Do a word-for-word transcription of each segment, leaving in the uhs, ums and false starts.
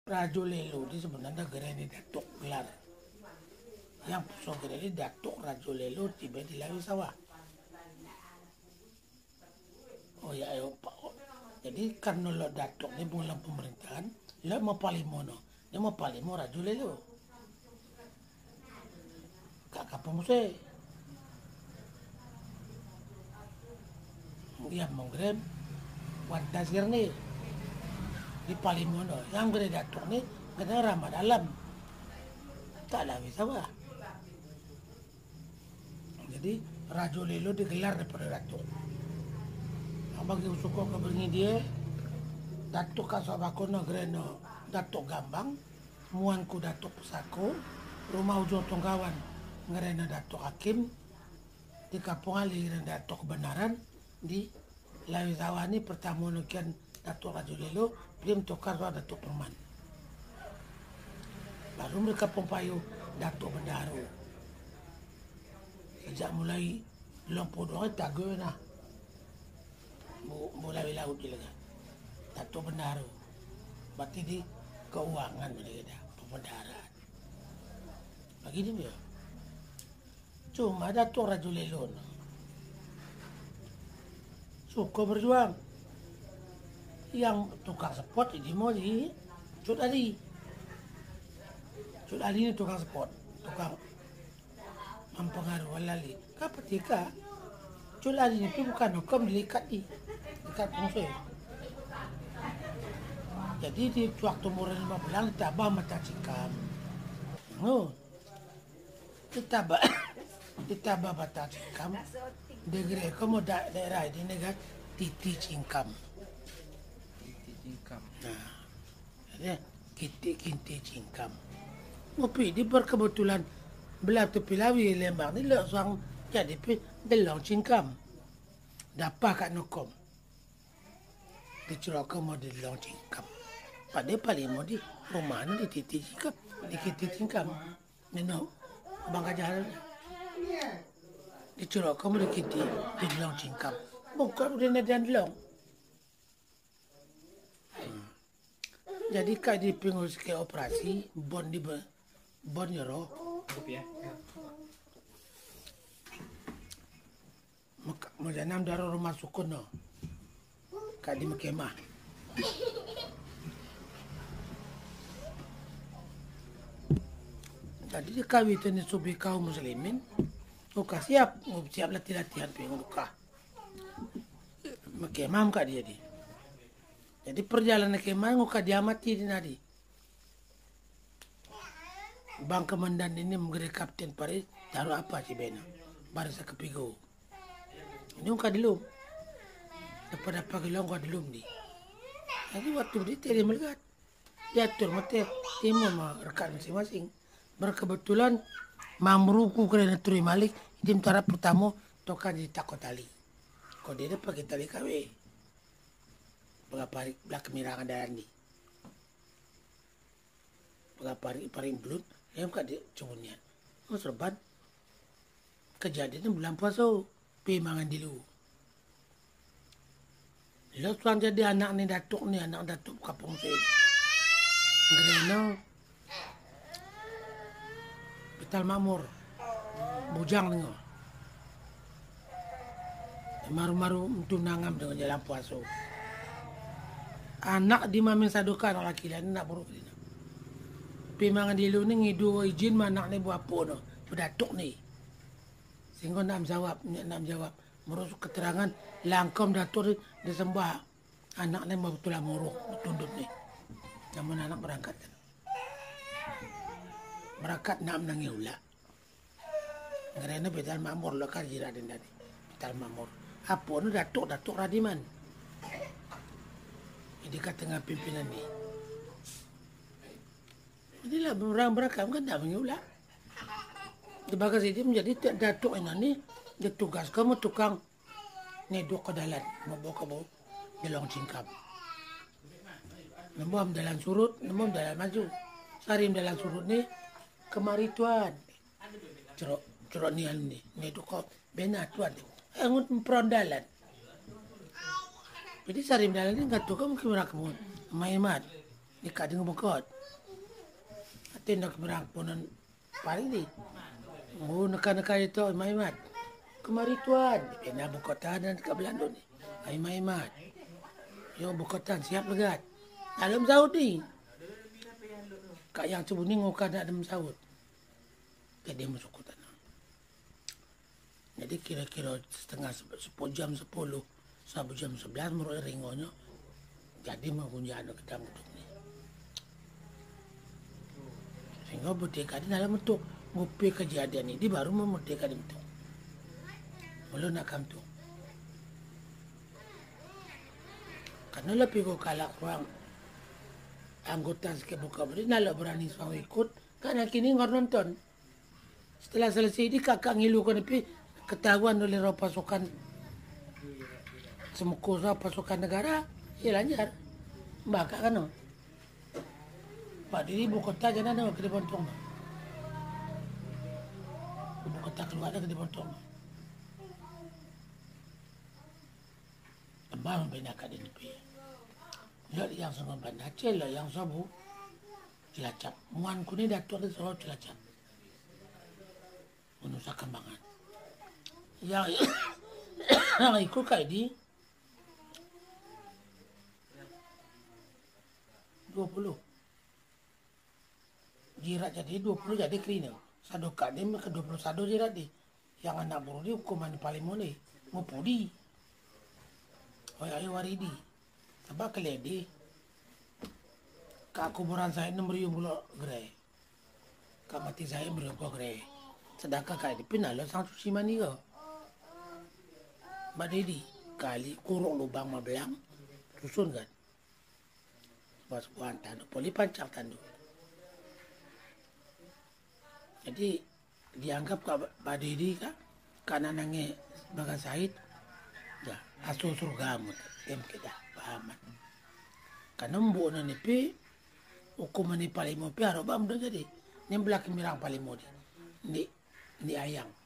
Rajo Lelo di sebenarnya gerai ni Datuk gelar. Yang puso gerai ni Datuk Rajo Lelo tiba di Lawi Sawah. Oh ya, ayo, Pak. Jadi, karena lo Datuk ni bung lam pemerintahan, lo mau palimo no. Dia mau palimo Rajo Lelo. Kaka pemuse. Ya, menggerem. Wan Tasir ni. Di palimo no. Yang gerai Datuk ni, kena ramah dalam. Tak Lawi Sawah. Jadi, Rajo Lelo digelar daripada Datuk. Bagi usuko ke berngi dia, Datuk ka sabako no gerai no Datuk Gambang, muan ku Datuk Pesako, rumah ujung Tonggawan gerai no Datuk Hakim, di Kampung Ali gerai Datuk Kebenaran, di Lawi Sawah ni pertama no kian Datuk Rajo Lelo, belum tukar so Datuk Perman. Baru mereka pompayu Datuk Bendahara. Sejak mulai lompo doang tago na. Bu, mulai laut di lega. Datuk Bendahara. Berarti di keuangan mereka dah, pembendaharaan. Begini dia. Cuma Datuk Rajo Lelo no suka berjuang. Yang tukang sepot ini mau di Cut Ali. Cut Ali ni tukang sepot, tukang mempengaruhi Lali. Kapatika Cut Ali ni pi bukan hukum dilikat di, likat pungse. Jadi di waktu umur lima bulan ditaba mata cikam. Oh. Ditaba, ditaba mata cikam. Degerai ko mo da, daerah di negat titi cingkam. Titi cingkam. Nah, ya, kiti kinti cingkam. Ngopi di berkebetulan belah tepi Lawi Lembang ni lo suang jadi pi delong cingkam. Dapa kak nokom. Dicurok ke mo delong cingkam. Pada paling mo di rumah ni di titi cingkam, di kiti cingkam. Neno, Bang Kajahar. Dicurok ke mo di kiti, delong cingkam. Bongkar udah na dan long. Hmm. Jadi kak di pingurus ke operasi, bon di be-, bon yoro. Kopi ya. Maka, majanam daro rumah sukun no. Kak di mekemah. Jadi di kawi tene subi kaum muslimin. Uka siap, siap lati-latihan pe uka. Mekemah kak di jadi. Jadi perjalanan kemah uka diamati di nadi. Bang komandan ini menggerai Kapten Paris, taruh apa si bena? Baris kepigo. Ini ungka dilum. Dapat apa gelong ungka dilum di. Jadi waktu di teri melegat. Diatur mate, timur ma rekat masing-masing. Berkebetulan, mamruku kena turi malik, idim tara pertama, tokan di tako tali. Ko dia pakai tali kawe. Bela parik, bela kemirangan daerah ni. Bela parik, parik belut, yang kak di cungunnya. Mas reban. Kejadian bulan puasa, pi mangan dilu. Lo suang jadi anak ni Datuk ni, anak Datuk Kapung Sui. Gerai no Pital Makmur. Bujang dengo. Maru-maru mentu nangam dengo jalan puasa. Anak di mamin sadoka anak laki lain, anak buruk di. Pi mangan dilu ni ngidu izin ma anak ni buah po no, Datuk ni. Singgo nam jawab, ni nam jawab. Merusuk keterangan, langkom Datuk di, disembah. Anak ni mau tulang muruk, tundut ni. Namun anak berangkat kan. Berangkat nam nangi ula. Gerai no Pital Makmur lo kak jira den tadi. Pital Makmur. Apa no Datuk, Datuk Radiman. Jadi kat tengah pimpinan ni. Inilah orang berangkat kan tak mengi ula. Di bagas ini menjadi Datuk ini ni, ditugas kamu tukang Ni duk ke dalan, mabok ke bau, delong cingkam. Nembom dalan surut, nembom dalan maju. Sarim dalan surut ni, kemari tuan. Cerok, cerok ni anu ni, ni duk ke, bena tuan. Engut peron dalan. Jadi sarim dalan ni, nggak tuh kamu kemana kamu, maimat. Di kadi ngo bokot. Ate nak merang ponan paling di. Ngo neka-neka itu mai mat. Kemari tuan. Pena bokot adan ka belando ni. Ai mai mat. Yo bokotan siap legat. Dalam saut ni. Kak yang sebuni ngo kada dalam saut. Jadi masuk kota na. Jadi kira-kira setengah sep-, sepuluh, jam sepuluh, sabu jam sebelas mero ringonyo. Jadi mengunjano kita mutuk ni. Sehingga berdeka di dalam mutuk. Ngupi kejadian ini baru memerdeka di mutuk. Belum nak kam tu. Karena lebih kau kalah kurang anggota sekebuka beri, nalo berani suang ikut, karena kini ngor nonton. Setelah selesai di kakak ngilu kan pi ketahuan oleh roh pasukan semuko sa pasukan negara, ya lancar. Baka kan, oh. Pak diri ibu kota jana na kede bontong. Ibu kota keluar kede bontong. Tembang bina kadin pi. Lihat yang sama banda cel yang sabu. Cilacap. Muan kuni datuk di Solo Cilacap. Menusa Kambangan. Yang, yang ikut kai di dua puluh. Jirat jadi dua puluh jadi kerina. Sado kade me ke dua puluh sado jirat di. Yang anak buru di hukuman paling mone. Ngupudi. Oi ayo waridi. Taba keledi. Ka kuburan saya enam ribu puluh gerai. Ka mati saya enam ribu puluh gerai. Sedangkan kai di pinalo sang susi mani ko. Mbak Dedi, kali kurung lubang mabelang, susun kan. Pas kuan tandu, poli pancak tandu. Jadi, dianggap ka Pak Dedi ka, ka nanange Bagas Said, ya, aso surga mut, em kita, pahaman. Karena mbo na ni pi, hukuman ni palimo pi, aro bam do jadi. Ni belak mirang palimo di. Ni, ni ayang.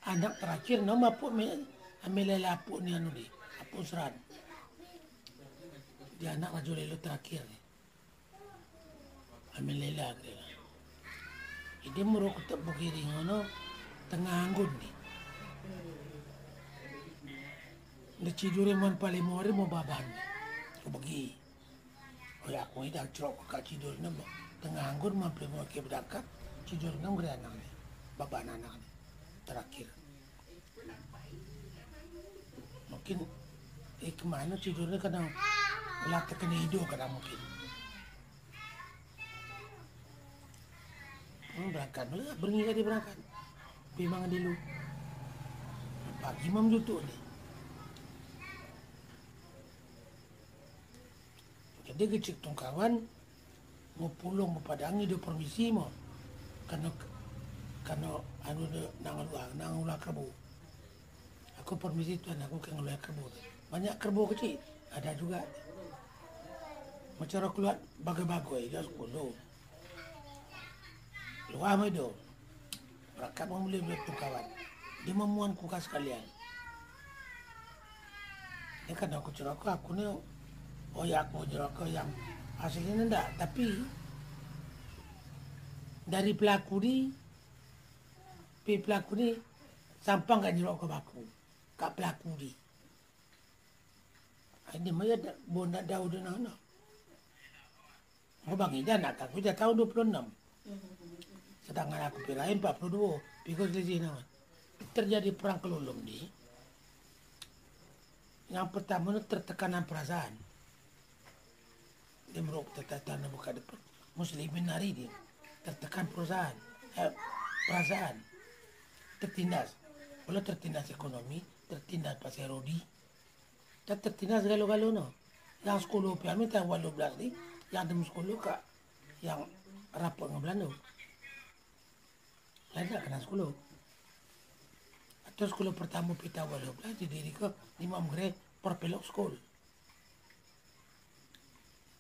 Anak terakhir nama apu me, ame lela apu ni anu di, apu seran. Di anak Rajo Lelo terakhir ni. Ame lela kira. Ide muru ku tepuk iri ngono tengah anggun ni. Nda cidure man palimo ri mo baban. Ku bagi. Oi aku ida cerok ka cidurna mo. Tengah anggun man palimo ke berangkat. Cidurna mo gere anak ni. Baban anak ni. Terakhir. Mungkin, eh, kemana tidurnya kadang ulah tekena ido kadang mungkin. Hmm, berangkat, eh, berngi kadi berangkat. Pi mangan dulu. Pagi mam jutu ni. Jadi kecik tungkawan, ngo pulung mo padangi do permisi mo. Kano, kano anu do nang ulu, nang ulu kerbu. Aku permisi tuan, aku ke ngeluar kerbu. Banyak kerbu kecil, ada juga. Macam orang keluar bagai-bagai, dia sepuluh. Luar mai do. Rakat membeli beli tu kawan. Dia memuan kulkas sekalian. Ini kan aku ceroko, aku ni, oh ya aku ceroko yang aslinya ndak, tapi dari pelaku di, pi pelaku di sampang ka ceroko baku, ka pelaku di. Ini maya da, bonda Daud na, na. Ngo bang ida nak aku ida tahun dua puluh enam. Sedangkan aku pirain empat puluh dua, because di sini terjadi perang kelulum di. Yang pertama ni tertekanan perasaan. Dia meruk tertatan buka depan. Muslimin hari di tertekan perusahaan, eh, perasaan. Tertindas. Kalau tertindas ekonomi, tertindas pasal rodi. Tetap tertindas galo-galo no. Yang sekolah pi ami tahun walu belas ni, yang dem sekolah ka, yang rapot nge Belando. Lain tak kena sekolah. Atau sekolah pertama pi tahun walu belas, jadi di ke lima gere perpelok sekolah.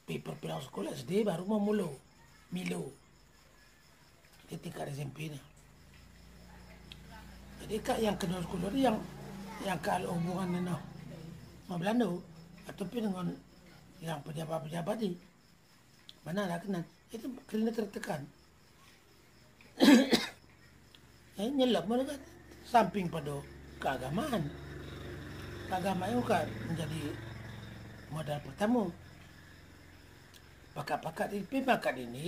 Pi perpelok sekolah S D baru mau mulo, milo. Di tingkat S M P ni. Jadi ka yang kena sekolah ni yang, yang kalau hubungan ni no. Mau Belando, atau pi dengan Yang pejabat-pejabat di. Mana lah kena. Itu kerana tertekan. Eh, nyelap mereka samping pada keagamaan. Keagamaan itu kan menjadi modal pertama. Pakak-pakak di, pi pakak di ni.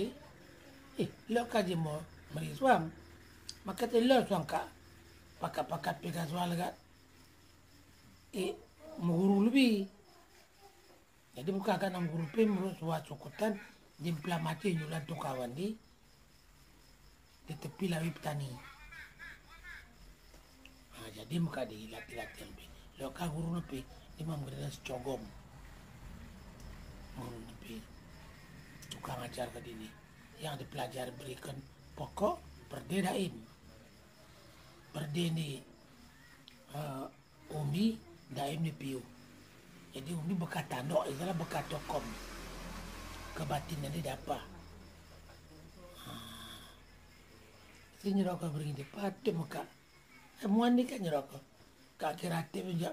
Eh, lo kaji mo meri suang. Maka te lo suang ka. Pakak-pakak pega suang lega. Eh, mengguru lebih. Jadi buka ka nam guru pe menurut suat sukutan, di pelamati nyulan tu kawan di, di tepi lawi petani. Ha, jadi muka di latih-latih lebih. Lo ka guru nepi, di mam gereda secogom. Guru nepi. Tukang ajar ka di ni. Yang dipelajari berikan pokok perde daim. Perde ni, eh, umbi, daim ni piu. Jadi umbi bekat tandok, istilah bekat tokom. Kebatinan di dapa. Ha. Si nyeroko beringi di patu muka. Eh, muan ni kan nyeroko. Ka kira te menja.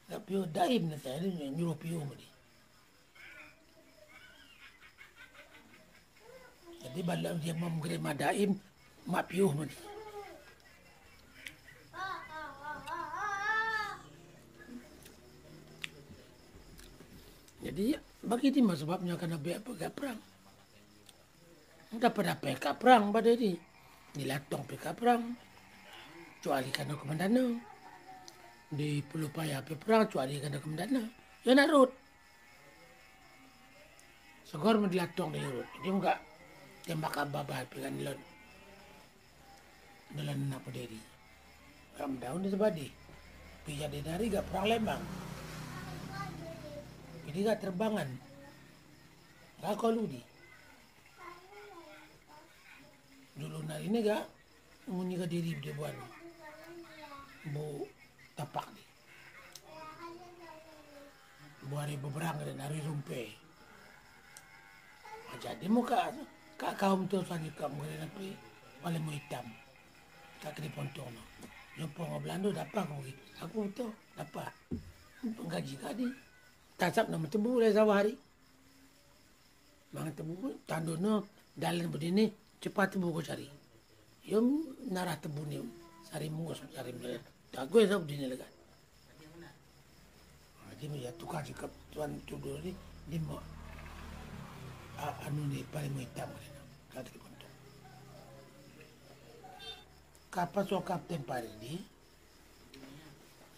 Ka piu daim ni saya ni nyuruh piu mudi. Jadi bala dia mem gerema daim, mak piu mudi. Jadi bagi di ma sebabnya kena be apa ka perang. Entah pada pe ka perang pada di. Di Latong pe ka perang. Cuali kena komandan. Di Pulau Paya pe perang, cuali kena komandan. Ya narut. Segor medi Latong di urut. Dia enggak tembak ababa pe kan lon. Dalam nak pederi. Kam daun di sebadi. Pija di dari gak perang Lembang. Jadi gak terbangan. Gak kolu di. Dulu nari ni gak munyi ka diri dia buan. Bu tapak di. Buari beberang dan hari rumpe. Jadi muka ka kaum tu sangi kam ngere napi paling mau hitam. Ka kiri pontong no. Yo pongo Belando dapa ko gi. Aku tu dapa. Gaji kadi. Tasap nama tebu le sawari. Mangan tebu, tando no, dalan bedini, cepat tebu ko cari. Yo narah tebu ni, sari mungos, sari mungos. Tago esok bedini lega. Jadi ya tukar cakap tuan tuduh ni, di mo, a-, anu ni paling mau hitam ni, kata di kontok. Kapal so Kapten Paris di,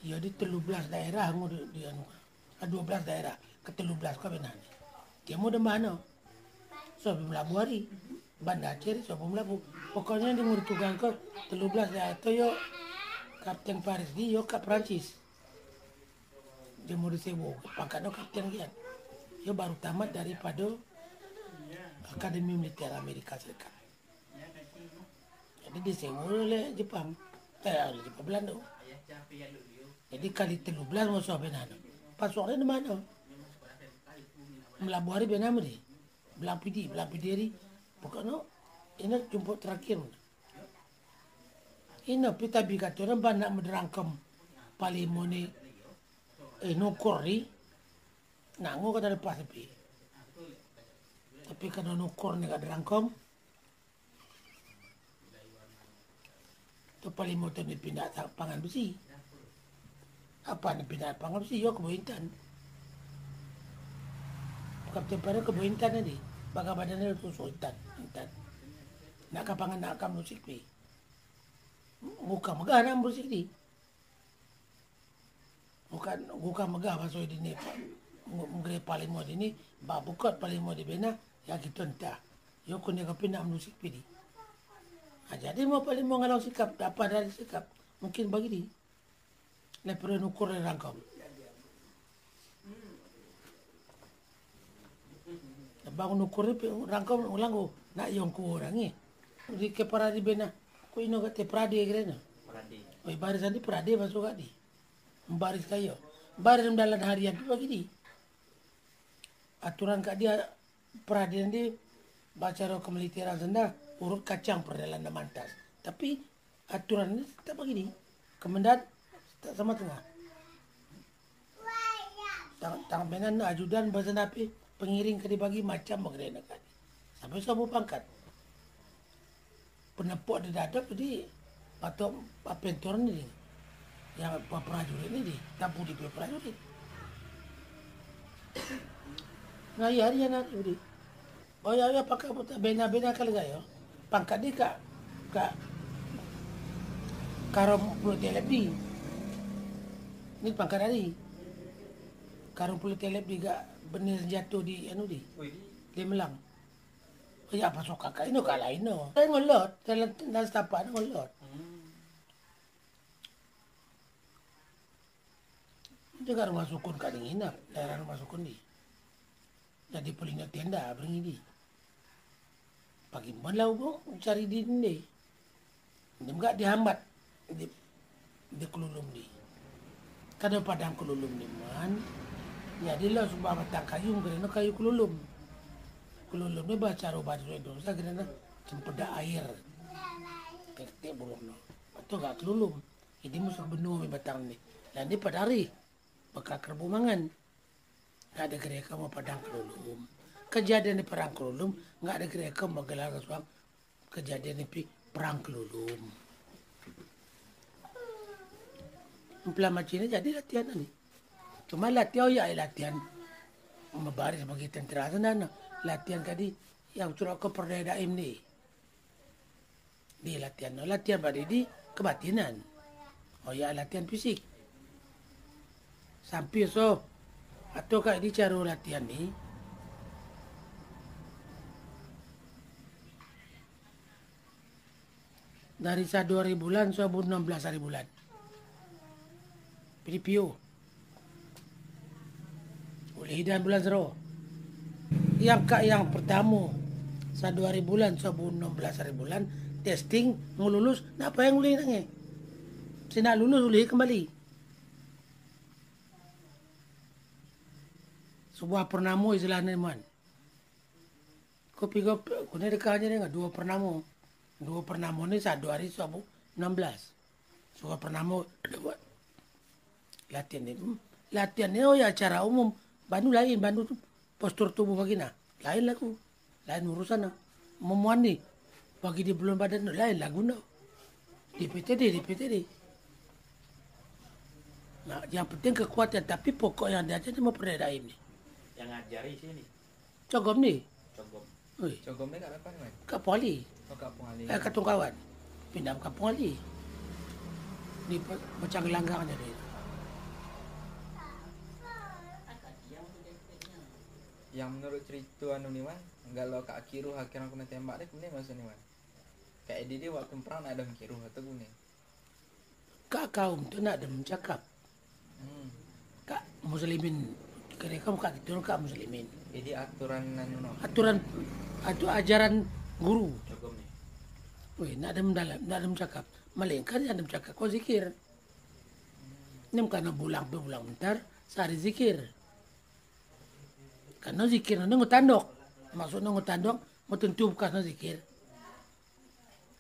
ya di telu belas daerah ngu di, di anu. Ka dua belas daerah, ke telu belas ka benani. Dia mau de mana? So bim labu hari, Banda Aceh, so bim labu. Pokoknya di muri tugang ke telu belas daerah tu yo Kapten Paris di yo ka Prancis. Dia mau di sewo, pangkat no kapten kian. Yo baru tamat daripada Akademi Militer Amerika Serikat. Jadi disewa oleh Jepang. Eh, oleh Jepang Belanda. Jadi kali telu belas musuh benana. Pasuak di mana? Melabuh hari benana di. Belang pidi, belang pidi hari. Pokoknya, ini jumpa terakhir. Ini pita bigat orang banyak mederangkem. Paling moni, eh, nukor di. Nangu kata lepas tapi. Tapi kena nukor ni kat derangkem. Tu paling motor ni pindah sa-, pangan besi. Apa ni pindah pangan besi? Yo kebo intan. Kapten Paris kebo intan ni. Baga badan ni tu so intan, intan. Nak ka pangan nak kam musik pi. Nguka megah nam musik di. Bukan, bukan megah baso di ni, ngu-, ngere paling mau di ni, ba bukot paling mau di bena, ya gitu entah. Yo kune ka pina musik pidi. Ah, jadi mau paling mau ngalau sikap, dapat dari sikap, mungkin bagi di. Le perlu nukur le rangkau. Bang nukur ni pe, rangkau ulang ko, nak yong ku orang ni. Di ke paradi bena, ku ino kate paradi kira na. Paradi. Oi, baris andi paradi masuk kadi. Baris kayo. Baris dalam harian tu bagi di. Aturan ka dia paradi andi baca roh kemiliteran senda urut kacang perdalan na mantas. Tapi aturan ni tak bagi di. Kemendat tak sama tengah. Tang-, Tang bena na ajudan, basa na pe pengiring kadi bagi macam magre na kadi. Sampe sobu pangkat. Penepok di dadap di patok papentor ni di. Yang pa prajurit ni di, tapu di pe prajurit. Ngai hari yang nanti di. Oh ya, ya, pangkat bena, bena kali kayo. Pangkat di ka, ka, karong puluh telep di. Ni pangkat hari. Karong puluh telep di ka benih jatuh di, anu di. Wih. Di Melang. Oh ya, apa sok kakak ino kala ino. Saya ngolot, saya lan, lan setapak ngolot. Hmm. Jaga rumah sukun kading inap, daerah rumah sukun di. Jadi paling tenda beringi di. Pagi man lau bo cari di ne. Dem gak dihambat di, di kelulum di. Kada padang kelulum di man. Jadi lo suba batang kayu, gereno kayu kelulum. Kelulum ni baca roba di dosa gereno cempeda air. Kete burung no. Atau gak kelulum. Idi musuh benu mi batang ni. Landi padari. Baka kerbu mangan. Nggak ada gereka mau padang kelulum. Kejadian di perang kelulum, nggak ada gereka mau gelar kesuang kejadian di pi-, perang kelulum. Empela macam ini jadi latihan ni. Cuma latihan, oh ya, latihan. Membaris bagi tentara sana, latihan kadi, yang suruh ke perdaya daim ni. Di latihan, latihan badi di kebatinan. Oh ya, latihan fisik. Sampai so, atau kayak di caro latihan ni. Dari sa dua hari bulan, so bu enam belas hari bulan. Pilipio. Ulih idan bulan sero. Yang ka yang pertama, sa dua hari bulan, so bu enam belas hari bulan, testing, ngululus, napa yang ulih nange? Sina lulus ulih kembali. Sebuah purnamo istilah ni man. Kopi kopi, kune deka aja ni, dua purnamo. Dua purnamo ni sa dua hari, so bu enam belas. Suka pernah mau latihan ni. Hmm, latihan ni, oh ya, acara umum. Bandu lain, bandu tu postur tubuh bagi na. Lain lagu. Lain urusan na. Memuan ni. Bagi di belum badan tu, lain lagu na. Di P T D, di P T D. Nah, yang penting kekuatan, tapi pokok yang diajar ni mau perdaya daim ni. Yang ngajari sini. Cogom ni? Cogom. Ui. Cogom ni kat apa ni, Wan? Kat Pung Ali. Oh, kat Pung Ali. Eh, kat Tungkawan. Pindah kat Pung Ali. Ni pe-, pecah gelanggang aja deh. Yang menurut cerita anu ni, Wan, kalau Kak Kiruh akhirnya kena tembak deh, kemana maksud ni, Wan? Kak Edi deh waktu perang nak ada Kiruh atau guna? Ka kaum tu nak dem cakap. Hmm. Ka muslimin, kere kaum ka tu ka muslimin. Jadi aturan anu no. Aturan, atu ajaran guru. Cogom ni. Weh, nak dem dalam, nak dem cakap. Malingkan nak dem cakap, kau zikir. Nem kana bulang pe bulang bentar, sehari zikir. Kana zikir, nunggu tandok. Maksud nunggu tandok, mau tentu bekas na zikir.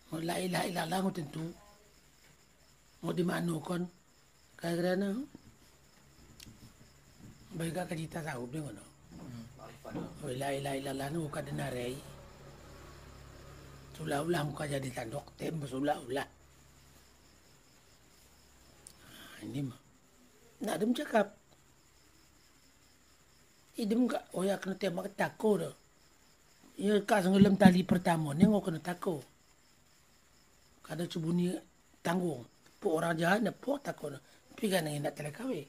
Ngo la ilaha illallah ngo tentu. Ngo di manu kon. Kaya kira na. Baik ka kajita sahub deh ngono. Ngo la ilaha illallah ngo kada narei. Sula ulah ngo ka jadi tandok, tem sula ulah. Ah, ini mah. Nak dem cakap. Idem ka, oh ya, kena tembak tako do. Ya, ka sengelem tali pertama ni ngo kena tako. Kada cubuni tanggung. Po orang jahat na po tako na. Pi ka nang indak tele kawe.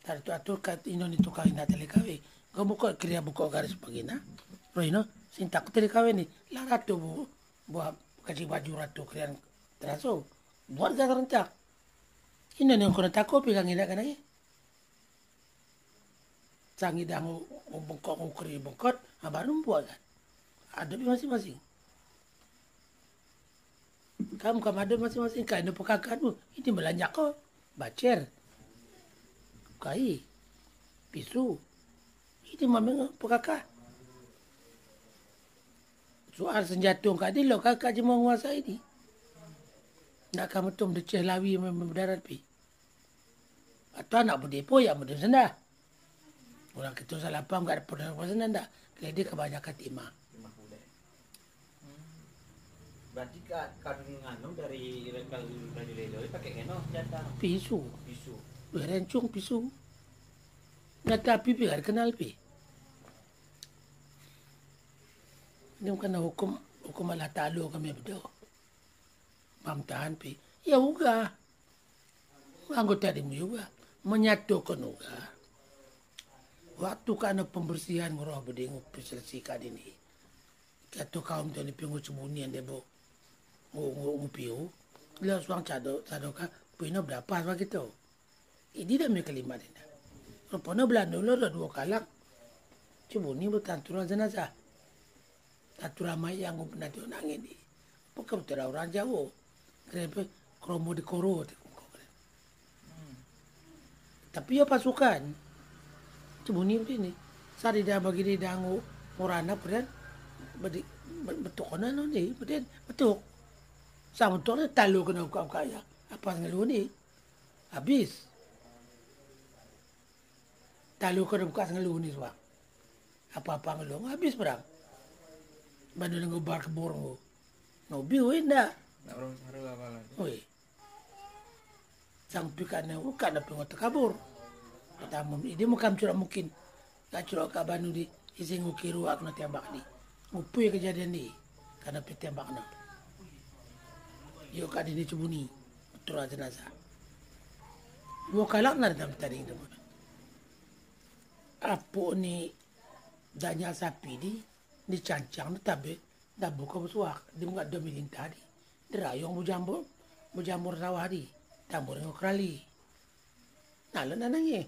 Tadi tu atur kat ino ni tukang indak tele kawe. Kau buka kria buka garis pagi na. Roino, sin tako tele kawe ni. La ratu bu, buah kaji baju ratu krian teraso. Buat gak rencak. Ino ni kena tako pi ka ngindak kana i. Cangi dang u, u bengkok, u keri bengkot, ha, baru buat kan. Ada pi masing-masing. Kam, kam ada masing-masing, kai no pekaka nu, ini belanja ko, bacer. Kai, pisu. Ini mameng pekaka. Soal senjata ka di lo, ka, ka ji menguasai di. Nak kamu tum deceh lawi me-, me-, darat pi. At-, Tana bude po ya mudun senda. Orang kita salah paham, nggak ada pernah apa senda nda. Kali dia kebanyakan timah. Timah bude. Hmm. Berarti ka-, kadung anu dari, dari, dari lelo pakai eno senjata. Pisu. Pisu. Berencung pisu. Nggak tapi pi, nggak kenal pi. Ini bukan hukum, hukum Allah Ta'ala kami bedo. Pamtahan pi. Ya uga. Anggota di uga. Menyatukan uga. Waktu kana pembersihan nguroh budi ngu piselesika dini. Katu kaum tani pingu cibuni ande bo. Ngu, ngu, ngu piu. Leo suang cado, cado ka. Puina berapa lagi tu. Idi da me kelima dina. Rupana belanda ulo da dua kalak. Cibuni betantura jenazah. Tatura mai yang ngu pernah tu nangin di. Peka betera orang jauh. Kerepe kromo di koro. Tapi ya pasukan. Cibuni begini. Sari da bagi di dangu orang apa dan. Bedi, be-, betuk ona no ni. Beden, betuk. Sama betuk ni talu kena uka-uka ya. Apa ngeluh ni. Habis. Talu kena buka ngeluh ni suang. Apa-apa ngeluh. Habis perang. Bandu nenggo bar kebor ngu. Ngu biu inda. Nak orang saru apa lagi? Oi. Sang pi kana, kana pingo takabur. Kata mun, idi mukam cura mungkin. Ka cura ka bandu di, isi ngu kiru ak na tembak di. Ngu pui kejadian di. Kana pi tembak na. Yo ka di ni cibuni. Tura jenazah. Dua kalak na dalam taring tu. Apo ni danya sapi di, di cancang di tabe, da buka besuak, di mga domiling tadi. Di rayong bujambur, bujambur sawah di, tambur ngo kerali. Nalo nanang ye.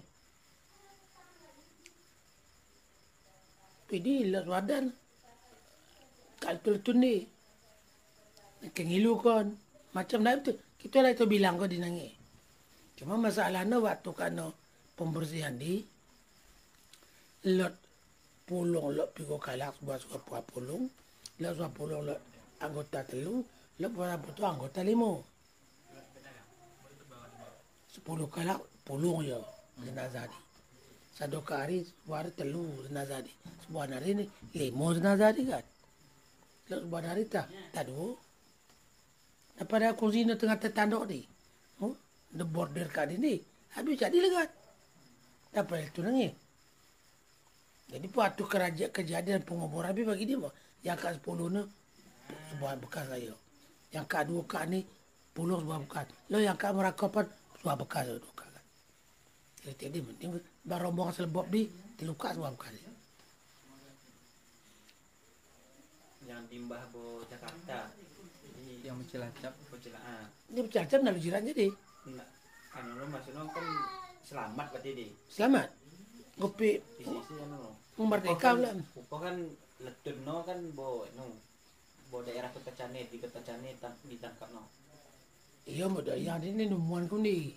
Pidi los wadan. Kal tul tuni. Kengilu kon. Macam na itu. Kita lah itu bilang ko di nangi. Cuma masalah no waktu kano pembersihan di. Lot pulung, lot pigo kalak, buat suka pua pulung. Lot suka pulung, lot anggota telu. Lot buat anggota limo. Sepuluh kalak pulung yo jenazah di. Sado kari, suari telu jenazah di. Sebuah hari ni limo jenazah di kan. Lok sebuah hari ta, ta duo. Na pada kunci na tengah tetandok di. Oh, the border ka di ni. Habis jadi legat. Apa itu nangi? Jadi, waktu keraja-, kejadian pengubur abi bagi dia, yang ka sepuluh ni sebuah bekas ayo. Yang ka dua ka ni pulung sebuah bekas. Lo yang ka merakopan sebuah bekas ayo dua ka. Jadi, jadi mending barombong selebop di, teluka sebuah bekas. Yang dimbah bo Jakarta. Jadi yang Cilacap. Bo Cilacap. Ini Cilacap na lu jiran jadi. Nah, anu lo maksudnya kan selamat berarti di. Selamat. Kopi. Isi-isi anu lo. Merdeka lah. Upa kan letun no kan bo, no. Bo daerah Kota Cane, di Kota Cane tang-, ditangkap no. Iya, mo da yang ini nemuan ku ni.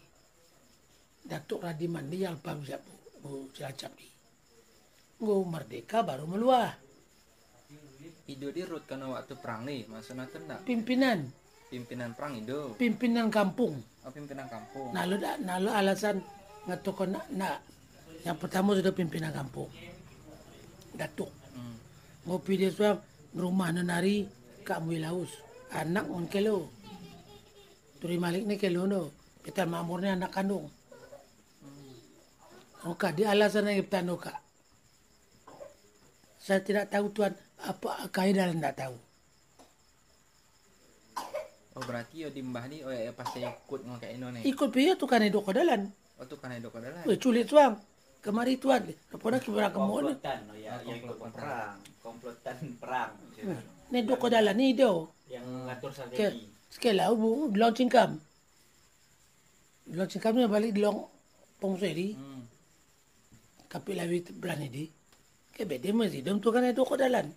Datuk Radiman ni yang pam siap bu, bu Cilacap ni. Ngo merdeka baru meluah. Ido di rut kana waktu perang ni, maksudnya tu nda? Pimpinan. Pimpinan perang ido. Pimpinan kampung. Oh, pimpinan kampung. Nalo da, nalo alasan ngatoko na, na. Yang pertama sudah pimpinan kampung. Datuk. Hmm. Ngopi dia suang rumah nenari Kak Muilaus. Anak ngon kelo. Turi Malik ni kelo no. Peter Makmur ni anak kandung. Oka, di alasan yang kita no ka. Saya tidak tahu, Tuan, apa kaidah tidak tahu. Oh, berarti yo dimbah ni, oh ya, ya, pas saya ikut ngau ka ino ni. Ikut pe yo tu kana doko dalan. Oh, tu kana doko dalan. Weh, culik tuan. Kemari tuan. Apa dah kibra kemo ni? Komplotan, oh ya, yang ikut perang. Komplotan perang. Ni doko dalan ni do. Yang ngatur strategi. Sekali lah, bu, launching kam. Launching kam ni balik di long pong seri. Hmm. Kapi lawi berani di. Ke bede masih dom tu kana doko dalan.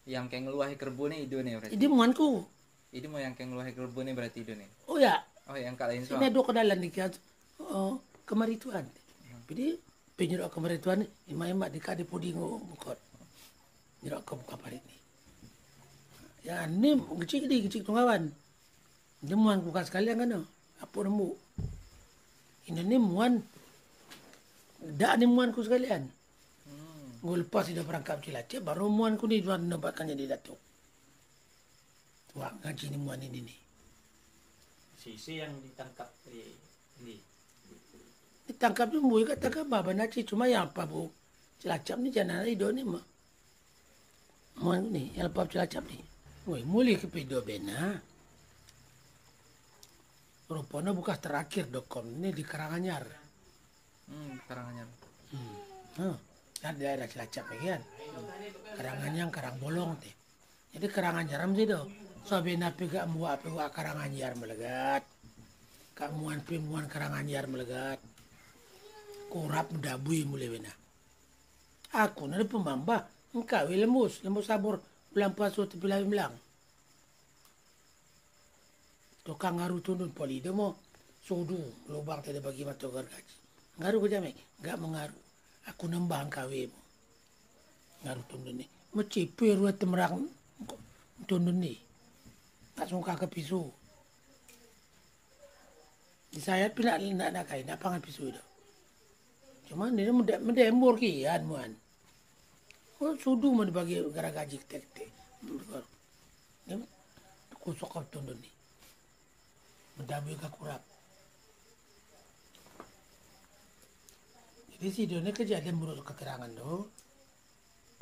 Yang keng luahi kerbu ni ido ni berarti. Idi muanku. Idi mo yang keng luahi kerbu ni berarti ido ni. Oh ya. Oh, yang ka lain so. Ini doko dalan ni kiat. Oh, kemari tuan. Hmm. Jadi penyerok kemari tuan ni, ima-ima di kade pudi ngo bukot. Nyerok ke buka parit ni. Ya, ni gecik di, gecik tungawan. Dia muan ku kas kalian kan, apa nemu. Ina ni muan, dak ni muan ku sekalian. Hmm. Nggo lepas ido perangkap Cilacap, baru muan ku ni tuan nobatkan jadi datuk. Tuan ngaji ni muan ini ni. Sisi yang ditangkap di, di. Ditangkap ni mui kata ke baba naci, cuma yang apa bu Cilacap ni jana ido ni ma. Muan ni, yang lepas Cilacap ni. Woi, muli ke pido bena. Rupanya bekas terakhir dokom ni di Karanganyar. Hmm, Karanganyar. Hmm. Huh. Kan daerah Cilacap ya kan. Karanganyar, Karangbolong te. Jadi Karanganyar am sido. So bena pe ga muan pe wa Karanganyar melegat. Ka muan pe muan Karanganyar melegat. Kurap medabui muli bena. Aku nari pemamba, engkau lembus, lembus sabur, bulan puasa tepi lawi melang. Tukang ngaru tundun poli demo, sudu, lubang tadi bagi mata gargaji. Ngaru ke jame, gak mengaru. Aku nembah engkau mo. Ngaru tundun ni. Mecipu ruat temerang tundun ni. Tak sungka ke pisu. Di saya pina nak nak kai, nak pangan pisu itu. Cuma ni mede, mede embur kian muan. Oh, sudu man bagi gargaji tek tek. Ni kusok kau tundun ni. Medabu ka kurap. Jadi sido ni kejadian menurut keterangan tu.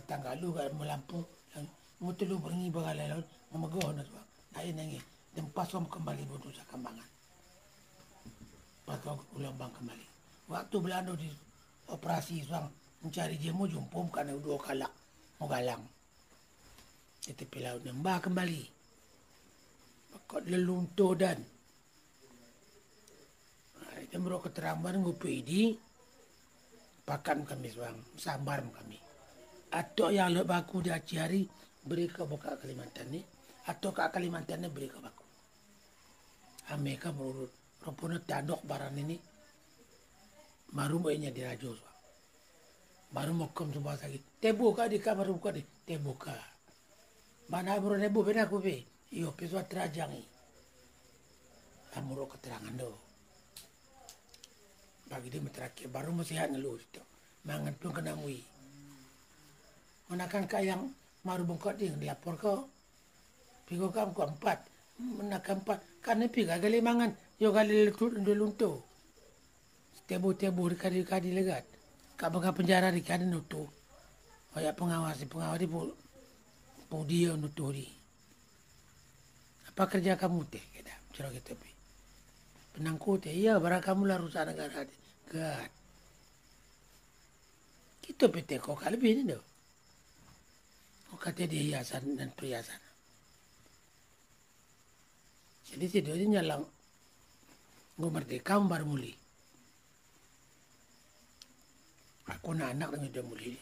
Tangga lu ka melampung, yang mutulu berngi bagalai laut, memegoh na suang. Nah, ini ngi, dempas om kembali butuh sakambangan. Pas kau ulang bang kembali. Waktu Belanda di operasi suang mencari jemo jumpa karena udah kalak, mau galang. Itu pilau nembah kembali. Kau lelunto dan. Nah, itu menurut keterangan ngupi di pakan kami suang, sambar kami. Atau yang lok baku di aci hari, beri ke buka Kalimantan ni. Atau ke Kalimantan ni beri ke baku. Ame ka menurut, rupanya tandok baran ini, marum enya di rajo suang. Baru mokom suba sagi. Tebu ka di ka baru ka di. Tebu ka. Mana baru nebu bena ku be. Iyo, peswa terajangi. Amuro keterangan do. Bagi dia terakhir, baru masih hat ngelu situ. Mangan pun kena mui. Manakan ka yang maru bengkok di lapor ko. Pigo kam ko empat. Manakan empat. Kan ni piga gali mangan. Yo gali letu, lunto. Tebu-tebu di kadi, kadi legat. Ka baka penjara di kadi nutu. Oya pengawas, pengawas di pu, pu dia nutu di. Apa kerja kamu te? Kita, curo kita pi. Penangku te, iya, barang kamu lah rusak negara di. Gat. Kita pi te ko kali bini do. Ko kata di hiasan dan perhiasan. Jadi sido di nyalang. Nggo merdeka baru muli. Aku na anak dengan dia muli.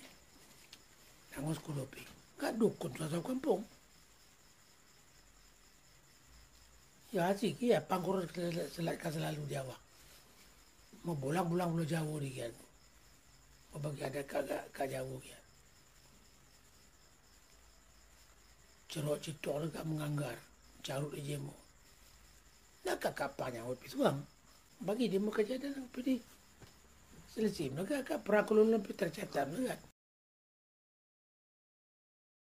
Nangus kudopi. Ka dukun sasau kampung. Ya, siki ya, pangkur sel-, sel-, ka selalu Jawa. Mau bolang-bolang pulau Jawa di kian. Mau bagi ada ka, ka, ka Jawa kian. Cerok citok le ka menganggar. Carut di jemo. Nah, ka kapanya wapis uang. Bagi dia mau kerja dalam pidi. Selesai, mereka ka perakulun lebih tercatat, mereka.